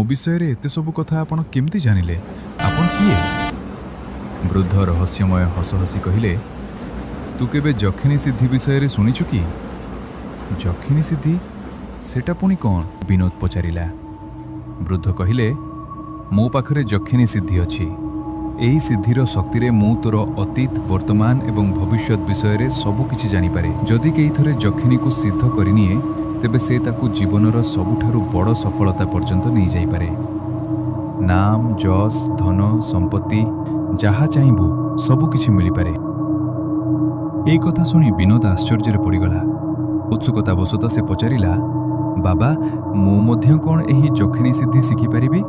ବିଷୟରେ ଏତେ ସବୁ କଥା ଆପଣ କେମିତି ଜାଣିଲେ? ଆପଣ କିଏ? ବୃଦ୍ଧ ରହସ୍ୟମୟ ହସ ହସି କହିଲେ, ତୁ କେବେ ଯକ୍ଷିଣୀ ସିଦ୍ଧି ବିଷୟରେ ଶୁଣିଛୁ କି? ଯକ୍ଷିଣୀ ସିଦ୍ଧି? ସେଟା ପୁଣି କ'ଣ? ବିନୋଦ ପଚାରିଲା। ବୃଦ୍ଧ କହିଲେ, ମୋ ପାଖରେ ଯକ୍ଷିଣୀ ସିଦ୍ଧି ଅଛି। ଏହି ସିଦ୍ଧିର ଶକ୍ତିରେ ମୁଁ ତୋର ଅତୀତ, ବର୍ତ୍ତମାନ ଏବଂ ଭବିଷ୍ୟତ ବିଷୟରେ ସବୁ କିଛି ଜାଣିପାରେ। ଯଦି କେହି ଥରେ ଯକ୍ଷିଣୀକୁ ସିଦ୍ଧ କରିନିଏ, ତେବେ ସେ ତାକୁ ଜୀବନର ସବୁଠାରୁ ବଡ଼ ସଫଳତା ପର୍ଯ୍ୟନ୍ତ ନେଇଯାଇପାରେ। ନାମ, ଯଶ, ଧନ, ସମ୍ପତ୍ତି, ଯାହା ଚାହିଁବୁ ସବୁ କିଛି ମିଳିପାରେ। ଏଇ କଥା ଶୁଣି ବିନୋଦ ଆଶ୍ଚର୍ଯ୍ୟରେ ପଡ଼ିଗଲା। ଉତ୍ସୁକତା ବଶତଃ ସେ ପଚାରିଲା, ବାବା, ମୁଁ ମଧ୍ୟ କ'ଣ ଏହି ଯକ୍ଷିଣୀ ସିଦ୍ଧି ଶିଖିପାରିବି?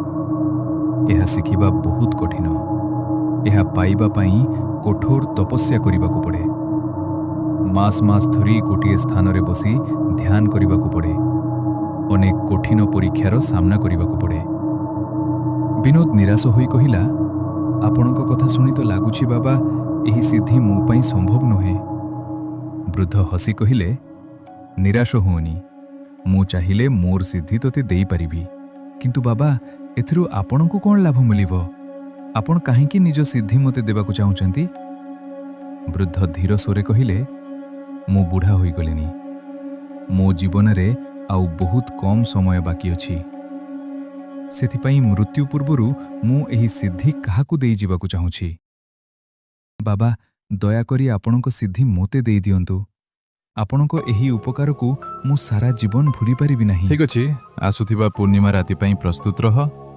ଏହା ଶିଖିବା ବହୁତ କଠିନ। ଏହା ପାଇବା ପାଇଁ କଠୋର ତପସ୍ୟା କରିବାକୁ ପଡ଼େ। ମାସ ମାସ ଧରି ଗୋଟିଏ ସ୍ଥାନରେ ବସି ଧ୍ୟାନ କରିବାକୁ ପଡ଼େ। ଅନେକ କଠିନ ପରୀକ୍ଷାର ସାମ୍ନା କରିବାକୁ ପଡ଼େ। ବିନୋଦ ନିରାଶ ହୋଇ କହିଲା, ଆପଣଙ୍କ କଥା ଶୁଣି ତ ଲାଗୁଛି ବାବା, ଏହି ସିଦ୍ଧି ମୋ ପାଇଁ ସମ୍ଭବ ନୁହେଁ। ବୃଦ୍ଧ ହସି କହିଲେ, ନିରାଶ ହୁଅନି। ମୁଁ ଚାହିଁଲେ ମୋର ସିଦ୍ଧି ତୋତେ ଦେଇପାରିବି। କିନ୍ତୁ ବାବା, ଏଥିରୁ ଆପଣଙ୍କୁ କ'ଣ ଲାଭ ମିଳିବ? ଆପଣ କାହିଁକି ନିଜ ସିଦ୍ଧି ମୋତେ ଦେବାକୁ ଚାହୁଁଛନ୍ତି? ବୃଦ୍ଧ ଧୀର ସ୍ୱରେ କହିଲେ, ମୁଁ ବୁଢ଼ା ହୋଇଗଲିଣି। ମୋ ଜୀବନରେ ଆଉ ବହୁତ କମ୍ ସମୟ ବାକି ଅଛି। ସେଥିପାଇଁ ମୃତ୍ୟୁ ପୂର୍ବରୁ ମୁଁ ଏହି ସିଦ୍ଧି କାହାକୁ ଦେଇଯିବାକୁ ଚାହୁଁଛି। ବାବା, ଦୟାକରି ଆପଣଙ୍କ ସିଦ୍ଧି ମୋତେ ଦେଇଦିଅନ୍ତୁ। ଆପଣଙ୍କ ଏହି ଉପକାରକୁ ମୁଁ ସାରା ଜୀବନ ଭୁଲିପାରିବି ନାହିଁ। ଠିକ୍ ଅଛି, ଆସୁଥିବା ପୂର୍ଣ୍ଣିମା ରାତି ପାଇଁ ପ୍ରସ୍ତୁତ ରହ।